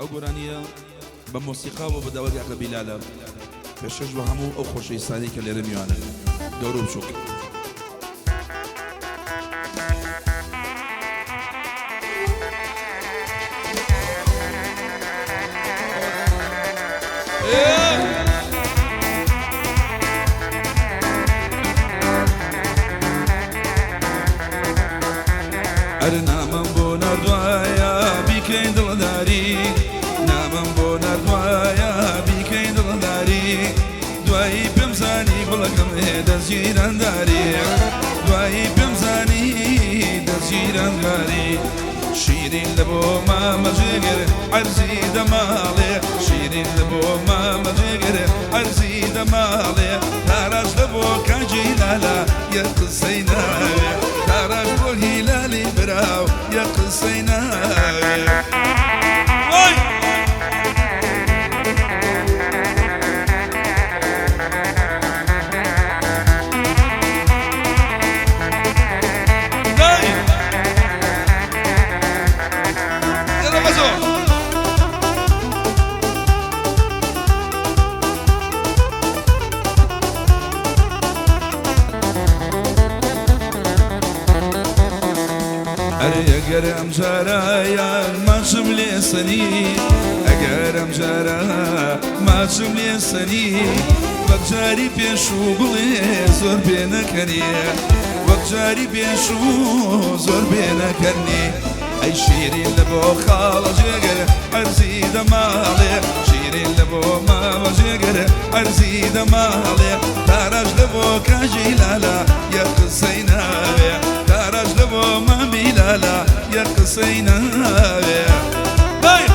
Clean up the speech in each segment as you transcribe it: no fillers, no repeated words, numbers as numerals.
ئەو گۆرانییە بە مۆسیقا و بە داوای کاکە بیلالە پێشکەش بە هەموو ئەو خۆشەویستانەی کە لێرە میوانن گەورە و بچووک. ئەرێ نامەم بۆ ناردوایە بیکەین دڵداری، نامەم بۆ ناردوایە بیکەین دڵداری، دوایی پێم زانی گوڵەکەم هێ دەستگیرانداری، دوایی پێم زانی دەستگیرانداری. شیرین لە بۆ مامە جێگر عەرزی دەماڵێ، شیرین لە بۆ مامە جێگر عەرزی دەماڵێ، تاراش لە بۆ کاکی لالا یە قسەی ناوێ، تاراش بۆ هیلالی براو یە قسەی ناوێ. وای! دای! یەلا بەزۆ! ئەرێ ئەگەر ئەم جارە یار ماچم لێ سەنی، ئەگەر ئەم جارە ماچم لێ سەنی، وەک جاری پێشوو گوڵێ زۆر پێ نەکەنی، وەک جاری پێشوو زۆر پێ نەکەنی. ئەی شیرین لە بۆ خاڵە جێگر عەرزی دەماڵێ، شیرین لە بۆ مامە جێگر عەرزی دەماڵێ، تاراش لە بۆ کاژی لالا یە قسەی ناوێ، تاراش لە بۆ مامی لالا یە قسەی ناوێ. دای!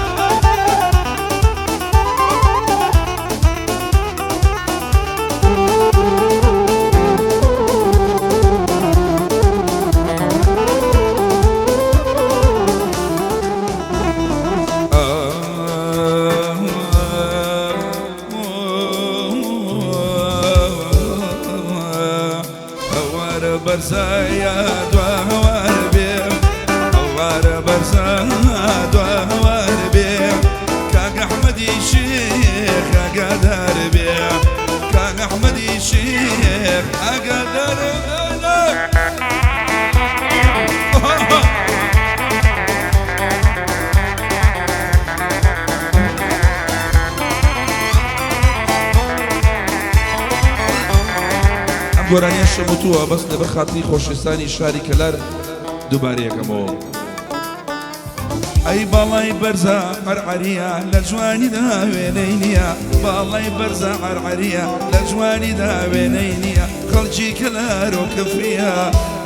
هەوارە بەرزایە دوا هەوار بێ، هەوارە بەرزا دوا هەوار بێ، کاک ئەحمەدی شێخ ئاگادار بێ، کاک ئەحمەدی شێخ ئاگادار بێ. ئەم گۆرانیەشم وتووە بەس لەبەر خاتری خۆشویستانی شاری کەلار دووبارەیەکەمەوە. ئەی باڵای بەرزە عەرعەریە لە جوانیدا وێنەی نییە، باڵای بەرزە عەرعەریە لە جوانیدا وێنەی نییە، خەڵکی کەلار و کفریە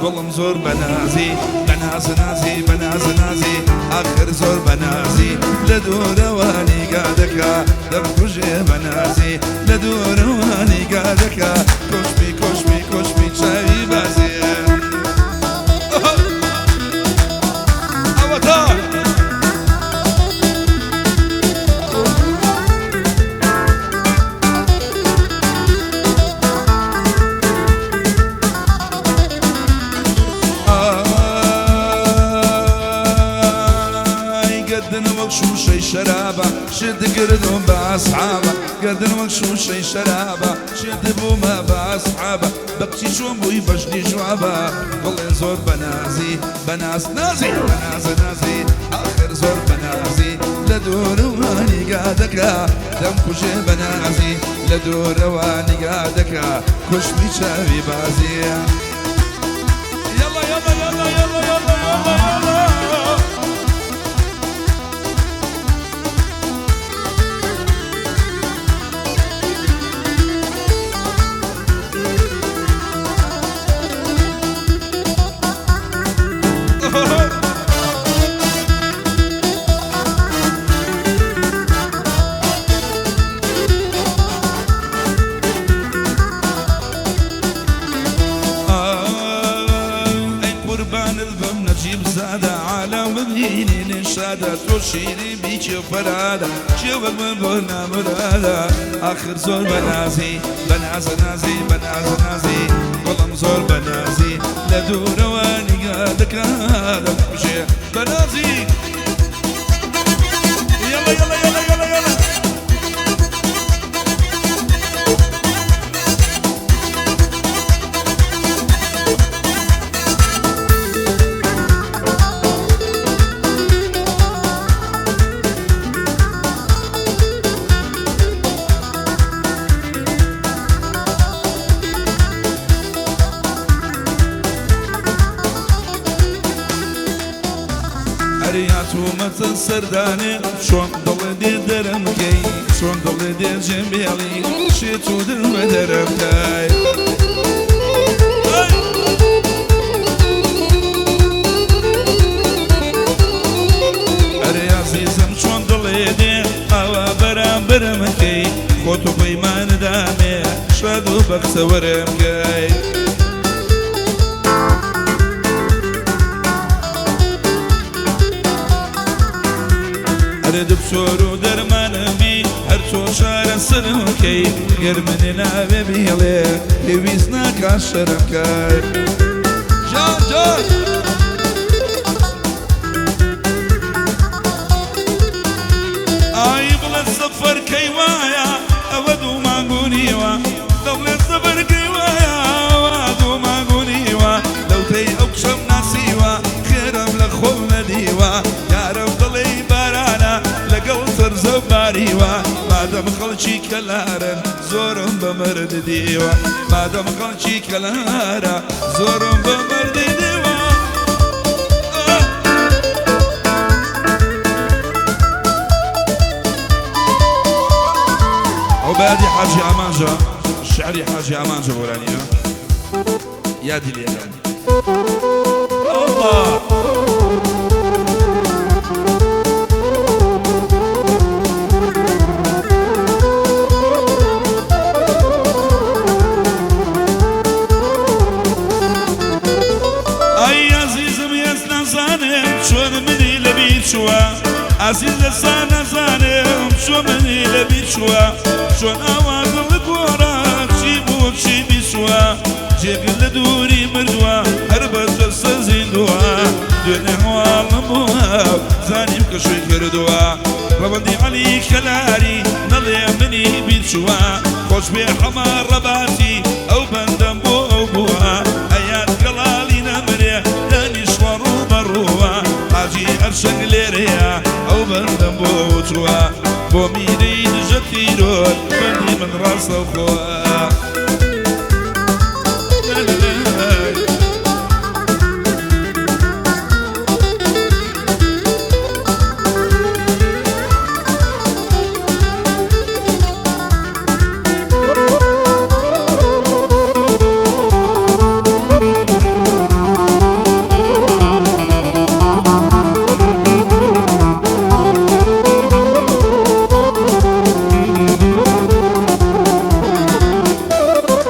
گوڵم زۆر بەنازی، بەناز نازی بەناز نازی، ئاخر زۆر بەنازی، لە دوورەوە نیگا دەکا دەمکوژێ بەنازی، لە دوورەوە نیگا دەکا کۆشمی کۆشمی کۆشمی چاوی بازی. ئەوەتا ئای گەردن وەک شووشەی شەرابە شت کردم بە ئەسحابە، گەردن وەک شووشەی شەرابە شت بوومە بە ئەسحابە، بە کچی چۆن بووی بەژنی جوابە، گوڵێ زۆر بەنازی بەناز نازی بەناز نازی، ئاخر زۆر بەنازی، لە دوورەوە نیگا دەکا دەمکوژێ بەنازی، لە دوورەوە نیگا دەکا کوشمی چاوی بازی. یەڵا یەڵا یەڵا یەڵا یەڵا یەڵا یەڵا. ئەی قوربانت بم نەجیب زادە، عالەم ببینی نشادە، تۆ شیری بیکێ فەرادە، کێ وەک من بۆ نامرادە، ئاخر زۆر بەنازی بەنازە نازی بەنازە نازی، گوڵم زۆر بەنازی، لە دوورەوە نیگا دەکا دەمکوژێ بەنازی. یەڵا یەڵا. سەردانێ چۆن دڵێ دێ دەرم کەی چۆن دڵێ دێ جێم بێڵی شێت و دڵمە دەرم کای. ئەرێ ئازیزم چۆن دڵێ دێ ئاوا بەرامبەرم کەی خۆت و پەیماندامێ شاد و بەختەوەرم کەی. ئەرێ دکتۆر و دەرمانم بی هەر تۆ چارەسەرم کەی گەر منێ ناوێ بهێڵێ پێویست ناکا شەرم کەی. جان جان ئای بڵێ سەفەر کەی وایە ئەوە دوو مانگونیوە دەڵێ سەفەر کەی وایە ئەوە دوو مانگونیوە لەوتەی ئەو کچەم ناسیوە خێرم لە خۆم نەدیوە یارم دڵی بارانە لەگەڵ تەرزە باریوە مادەم خەڵکی کەلارن زۆرم بە مەرد دیوە مادەم خەڵکی کەلارە زۆرم بە مەردی دیوە. ئەو بەیادی حاجی ئامانجە شعری حاجی ئامانجە گۆرانیە یادی لێدان. الله ئای ئازیزم ێز نازانم چۆن منی لەبیر چووە ئازیز لەسا نازانم چۆن منی لەبیر چووە چۆن ئاوا دڵ گۆڕا چی بوو چی بیچووە جێگر لە دووری مردووە هەر بە جەستە زیندووە دوێنێ هەواڵم بووە زانیم کە شوێ کردووە ڕەوەندی عەلی کەلاری نەڵێ منی بیرچووە خۆش بێ حەمە ڕەباتی ئەو بەندەم بۆ ئەو بووە ئەیان گەڵاڵی نەمرێ دانیشتوە ڕووبەڕووە حاجی ئەرشەک لێرەیە ئەو بەندەم بۆ چووە بۆ میرەی دژە تیرۆر بەندی من ڕاستەوخۆوە.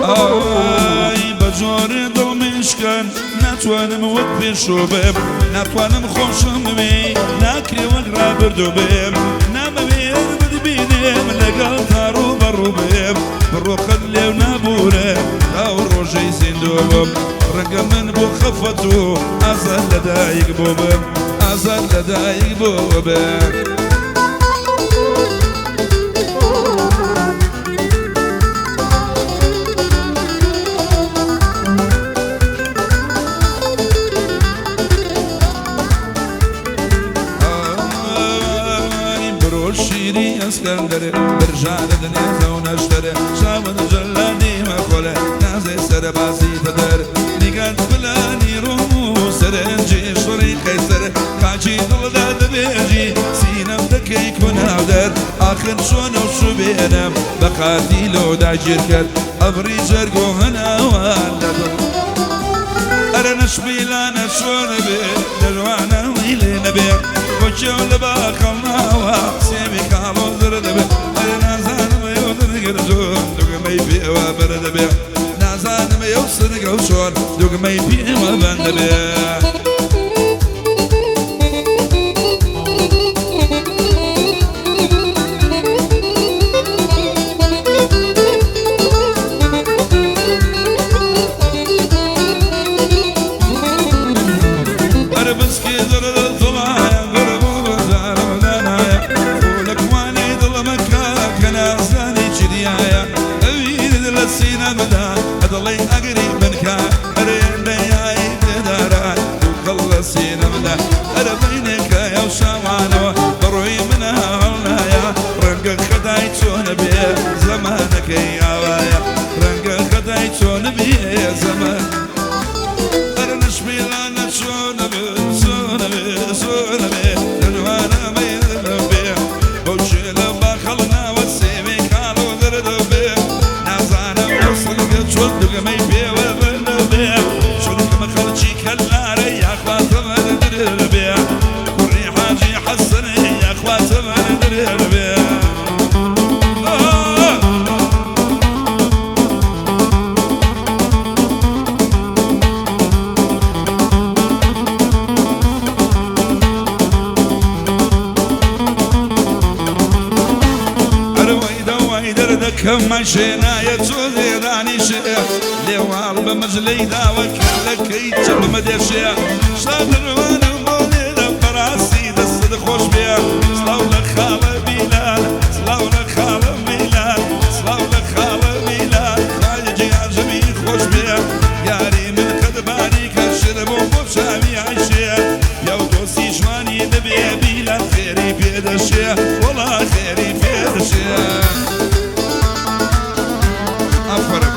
ئای بە جۆرێ دڵمشکن ناتوانم وەک پێشوو بم ناتوانم خۆشم بێ ناکرێ وەک ڕابردوو بم نامەوێ بتبینم لەگەڵ تا ڕووبەڕوو بم بڕۆقەت لێو نابوورە تاو ڕۆژەی زیندوو بم ڕەنگە من بۆ خەفەت و ئازاد لەدایک بۆ بم ئازاد لەدایک بۆ بم. ئای برۆ شیری ئەسکەندەرێ برژانە دنێزە و نەشتەرێ شاوت جەلادی مەخۆلێ نازێ سەربازی تەدەر نیگات فلانی ڕۆم و سەرنجی شڕی قەیسەر خاکی دڵدا دەبێژی سینەم دەکەی کوناودەر ئاخر چۆنە و شوبێنم بە قاتی لۆ داگیر کرد ئەبڕی جەرگ و هەناوان لە دڵ. ئەرە نەشمیلانە چۆنە بێ دەروانە ویلێ نەبێ بۆ کێو لە باخەڵ ناوە سێوی کاڵۆ زرە دەبێ ئەرە نازانم ئەو دەنگرە چۆن دوگمەی پێوە بەرە دەبێ نازانم ئەو سنگە و چۆن دوگمەی پێوە بەند دەبێ. ئەرە بسکی دڵ دڵایە گەرم و بەزارم دانایە خولەکوانەی دڵمەکە کە نازانی چریایە ئەوی لە سینەمدا ئەدڵی ئەگری منکە ئەرێ دەیای پێدارە دوو دوگمەی پێوە بەردەبێ، چونکم خەڵکی کەلارە یاخوا تەمەن درێژ بێ، کوڕی حاجی حەسەنە یاخوا تەمەن درێژ بێ. ئەرەوەی دەوای دەردەکەم مەشێنایە چۆ زێدانیشێ، لێواڵ بە مەجلەی داوە کەلەکەی چەپمە دێشێ، شادروانم بۆ لێرە بەڕاستی دەستت خۆش بێ. سڵاو لە خاڵە بیلال، سڵاو لە خاڵە بیلال، سڵاو لە خاڵە بیلال، خوای گیان ژەمی خۆش بێ. یاری من قەد باریکە شر بۆ بۆ چاوی عەیشێ، پیاو دۆستی جوانی دەبێ بیلال خێری پێدەشێ، وەڵا خێری پێدەشێ. ئافەرم.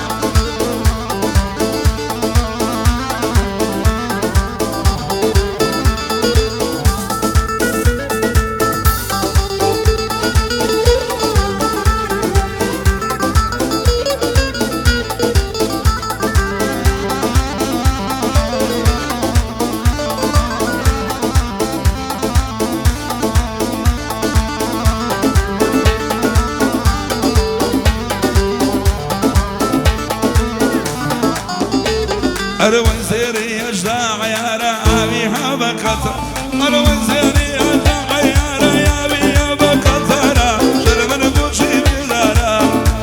ئەرەوەی زێری ئەژدا عەیارە ئاوی ها بە قەتە، ئەرەوەی زێری ئەژدا عەیارە ئاوی ها بە قەتەرە، شەرمن بۆچی بێزارە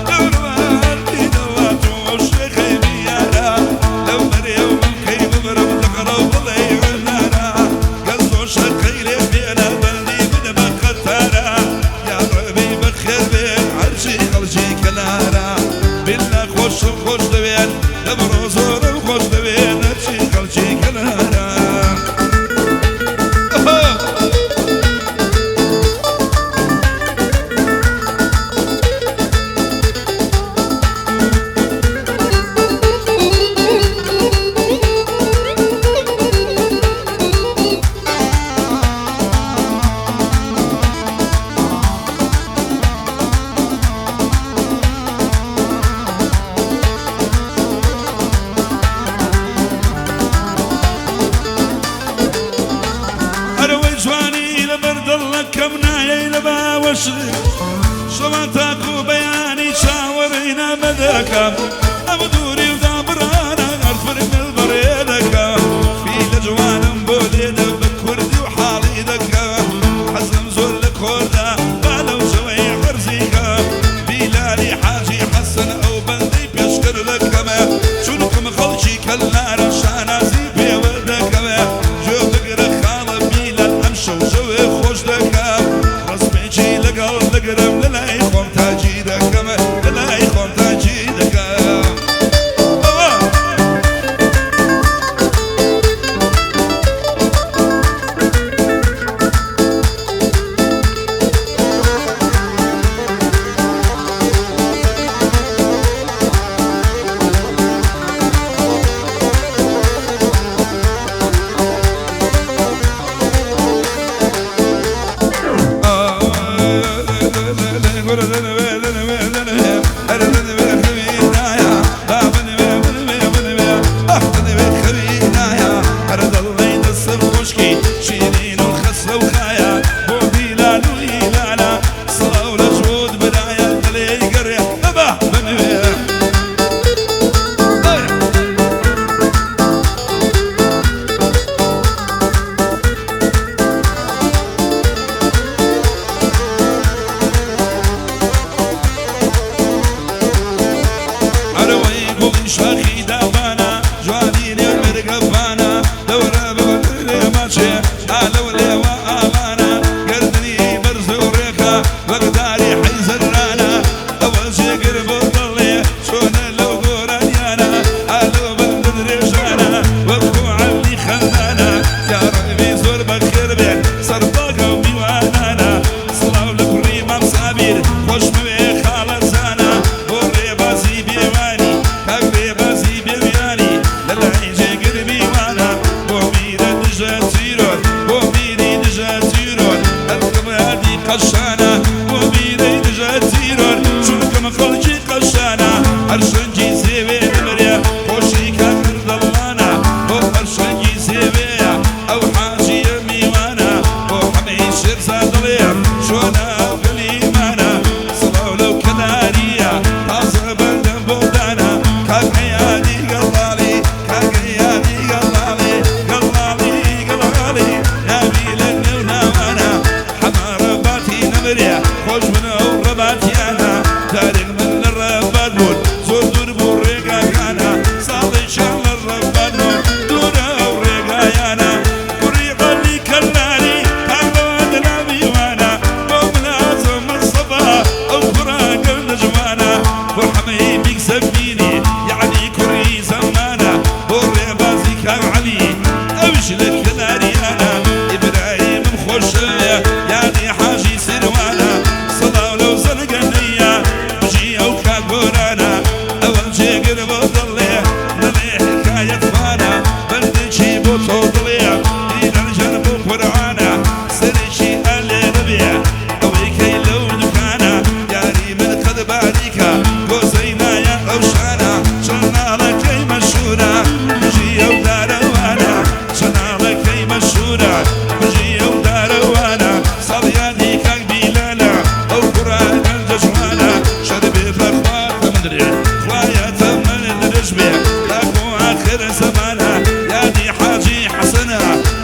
دەورمان دیدەوە تۆ شێخەی بیارە، لەو بەرێ و بنکەی ببرم دەقڕە و بڵێی عەنارە، گەزۆ شەقەی لێ بێنە بەندی بدە بە قەتارە، یا ڕەبی بەخێر بێ هەرچی خەڵکی کەلارە، بیللا خۆشم خۆش دەوێن دەبڕۆ زۆرم خۆش دەوێن هەرچی خەڵکی کەلارە. ئەرەوەی جوانی لەبەر دڵەکەم نایەی لە باوەش، شەوان تاکو بەیانی چاوەڕێی نامە دەکەم، ئەم دووری و دابڕانە هەر بەڕێ دەکەم، فیلە جوانم بۆ لێدە بە کوردی و حاڵی دەکەم، حەزم زۆر لە کۆردە با لەو شەوەی حەرزیکە، بیلالی حاجی حەسەن ئەو بەندەی پێشکرد دەکەمە، چونکم خەڵکی کەلارە شانازی پێوە دەکەمە، گوێ بگرە خاڵە بیلال ئەمشەو شەوێ خۆش دەکەم، ڕەسمێکی لەگەڵ دەگرم لەلای خۆم تاجی دەکەم، لەلای خۆم تاجی دەکەم. ئەرەوەی گوڵی شاخی دابانە جوانی لێ مەرگەفانە، دەورە بەبەرێ ماچێ ئالەو لێوە ئالانە، گەردنی بەرز و ڕێخە وەکداری حەیزەرانە، ئەوە جێگر بۆ دەڵێ چۆنە لەو گۆرانیانە، ئالەو بەندە درێژانە وەکو عەلی خەندانە، یا ڕەبی زۆر بەخێر بێ سەرباغە و میوانانە، سڵاو لە کوڕی مام سابیر خۆشمەوێ خاڵە زانە، بۆ ڕێبازی بێوانی کاک ڕێبازی بێ سەمینی یەعنی کوڕی زەمانە بۆ ڕێبازی کاک عەلی ئەویش لە کەلاریانە ئیبراهیمم خۆشەوێ یادی حاجی سیروانە سڵاو لەو زەنگەنەیە بژی ئەو کاک گۆرانە ئەوە جێگر بۆ دڵێ دڵێ حکایەت خوانە بەندێکی بۆ تۆ دڵێ دیدەرجەن بۆ قورعانە سەرێکی ئەلێ نەبێ ئەوەی کەی لەو دوکانە یاری من قەد باریکە گۆزەی نایە ئەو شانە چەناڵەکەی مەشهورە بژی ئەو دارەوانە چەناڵەکەی مەشهورە بژی ئەو دارەوانە ساڵیادی کاک بیلالە ئەو کوڕە گەنجە جوانە شەربێ بەخوا تەمەندرێ خوایە تەمەن درێژ بێ تاکۆ ئاخر زەمانە یادی حاجی حەسەنە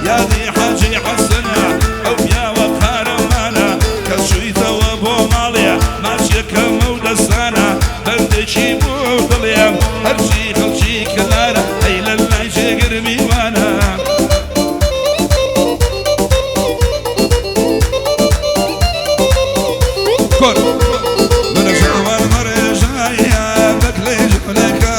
یادی حاجی حەسەنە ئەو پیاوە قارەمانە کە چوویتەوە بۆ ماڵێ ماچێکەمە و دەستانە بەندێکی بۆ دڵێم هەرچی خەڵکی کەلارە ئەی لە لای جێگر میوانە. کۆر منە چاوان مەڕێژایە بەکلەی جولەکە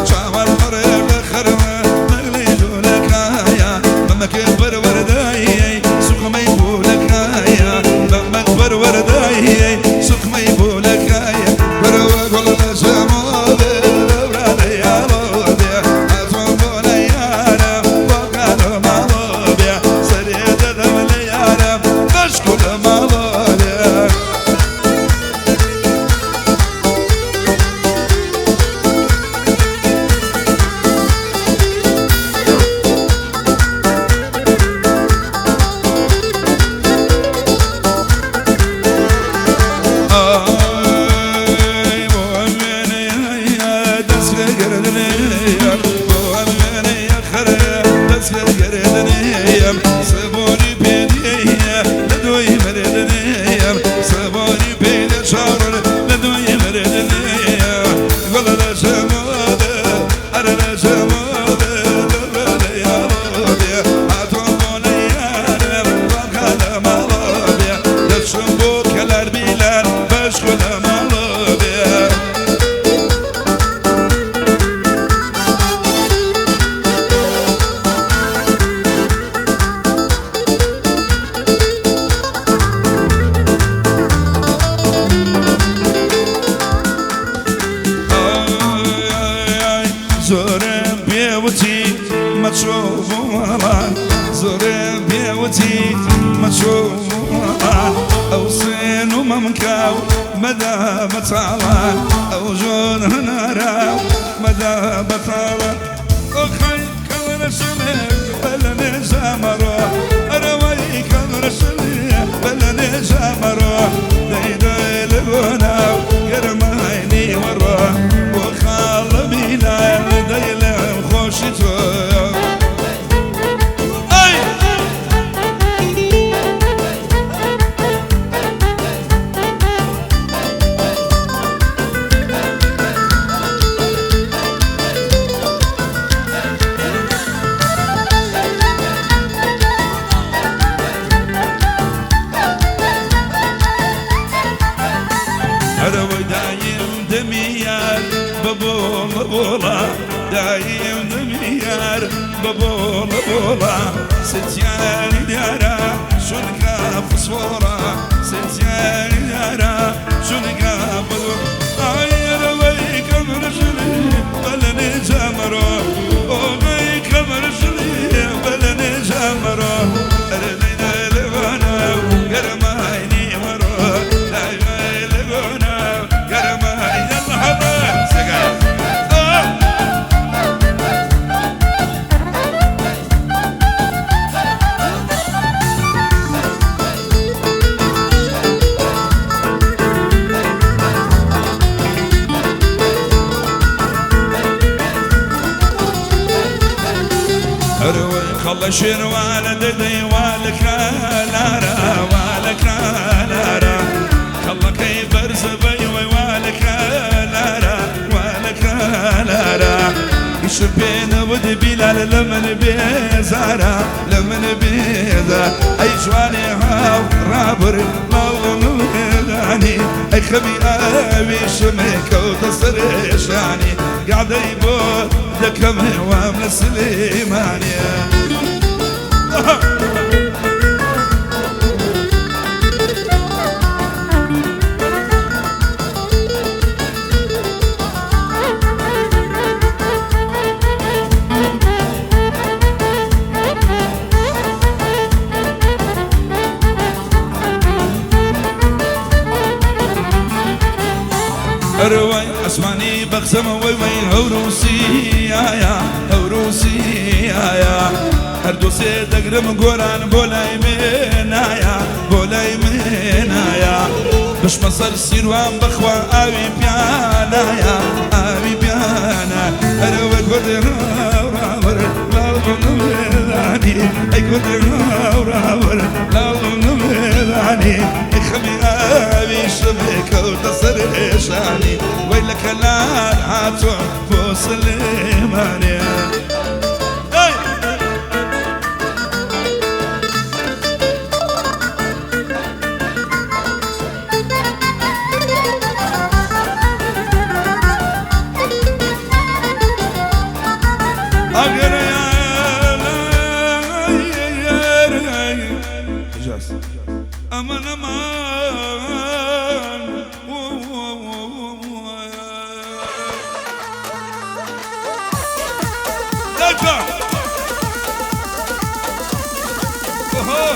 چاوان مەڕێ لە خەرمە بەگلەی جولەکایە بەمەکێ پەروەردایەی سوخمەی بولەکایە بەمەک پەروەردایەی سوخمەی بولەکایە بەرەوە گوڵ لە جەمۆبێ دەورانەیاڵۆبێ ئەزۆم بۆ نەیارە بۆ کالۆ ماڵۆبێ سەرێ دەدەم لە یارە بەشکو لە ماڵۆبێ. ئای بۆ ئەم وێنەیە دەست پێگردنەیە بۆ ئەم وێنەیە خەرە دەست پێگردنەیە سەبۆری پێدیە لە دوی مردنەیە سەبۆری پێدە چاوڕ لە دوی مردنەیە گوڵ لە جەمۆدە ئەرە لە جەمۆدە دەورە لە یاڵۆبێ هاتۆم بۆ نەیارم واکا لە ماڵۆبێ دەچم بۆ کەلار بیلان بەشکو لە ماڵۆبێ. ئای زۆرم پێوتی مەچۆ بۆ ماڵان زۆرم پێوتی مەچۆ بۆ ماڵان ئەو سێن و مەمکا و مەدا بەتاڵان ئەو ژۆن هەنارا و مەدا بەتاڵان ئۆخەی کەڵرەشمێ بەلەنێ ژامەڕۆ ئەرەوەی کەڵرەشمێ بەلەنێ ژامەڕۆ دەیدای لە بۆناو گەرمای نیوەڕۆ بۆ خاڵە بیلال دەیلم خۆشی تۆ. ئەی ئەرەوەی دایم دەمیار بە بۆڵە بۆڵە دایم دەمیار بە بۆڵە بۆڵە ستیانی دیارە چونکە فسفۆڕە ستیانی دیارە چونکە فسفۆڕە ئای ئەرەوەی کەمرژلی بەلەنێ جامەرۆ ئۆغەی کەمرژلی بەلەنێ جامەرۆ ئەرە دەیدە لەوانە گەرمای نیوەڕۆ دایمای لەگۆنە گەرمای يلا حبا سقاي. خەڵە شێروانە دەدەی وا لە کالارا وا لە کالارا خەڵەکەی بەرزە بەی وەی وا لە کالارا وا لە کالارا ئیشم پێ نەوت بیلال لە من بێزارا لە من بێزار ئەی جوانێ هاو ڕابر ماڵ نوێدانی ئەی خەمی ئاویشم کەوتە سەرێشانی گادەی بۆ دەکەم وام لە سلێمانیە. ئەرەوای ئەسمانی بەخسەمە وەی وەی هەوروسیایە هەوروسیایە هەردوو سێ دەگرم گۆران بۆ لای مێنایە بۆ لای مێنایە بشمە سەر سیروان بەخوا ئاوی پیانایە ئاوی پیانە ئەرەوە کوردی ڕاوڕاوەر لاڵ نمێدانی ئەی کوردی ڕاوڕاوەر لاڵ نمێدانی ئەی خەمی ئاوی شەمێ کەوتە سەرێشانی وەی لە کەلار هاتووە بۆ سلێمانیە. ئەی! ئەگەر ئەمن ئەمان دەکە. ئەها.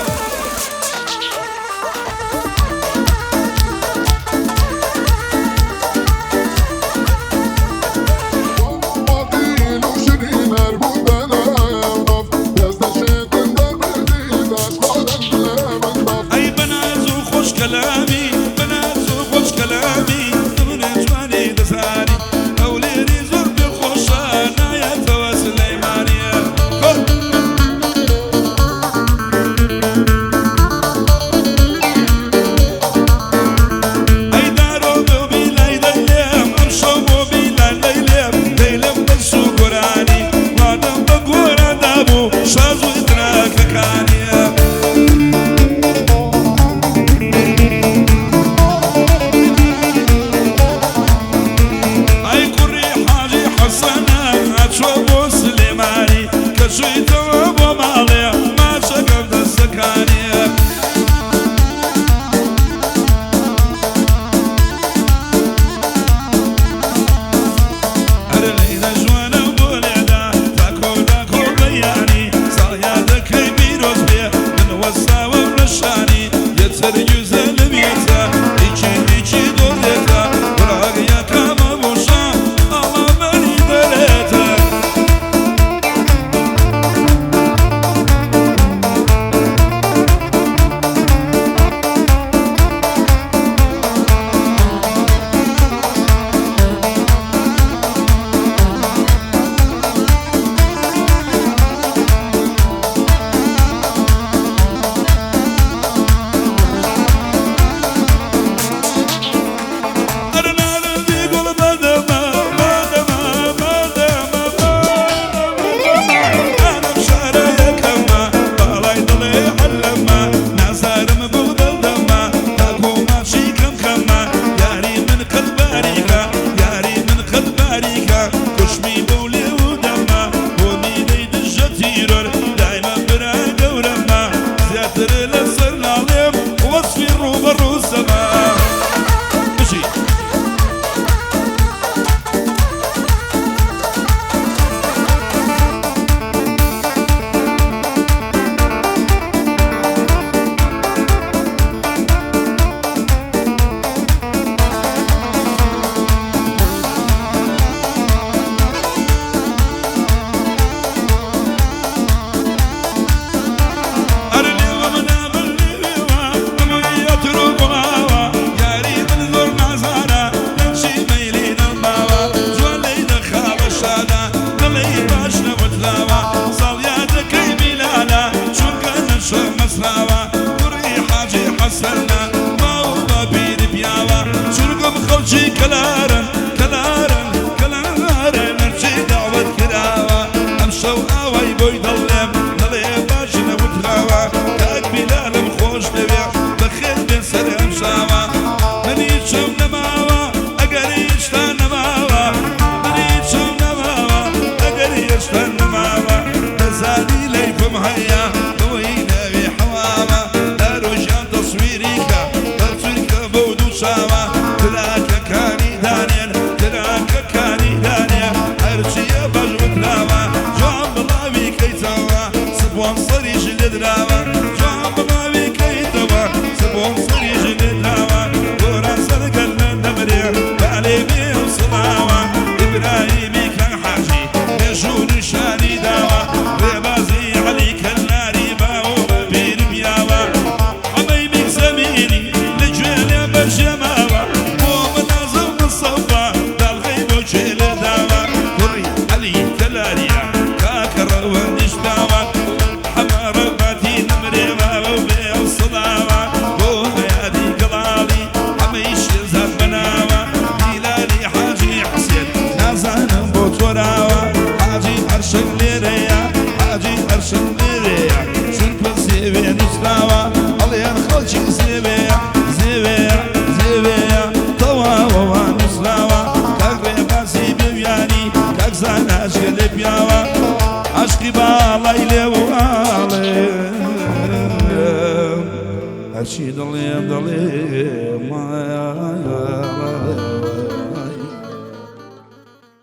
ئەی بەناز و خۆش کەلامی بەناز و خۆش کەلامی دڵێ جوانی دەزانی هەولێری زۆر پێ خۆشە نایەتەوە سلەیمانیە. شاخی باڵای لێو ئاڵێم هەرچی دڵێم دەڵێم.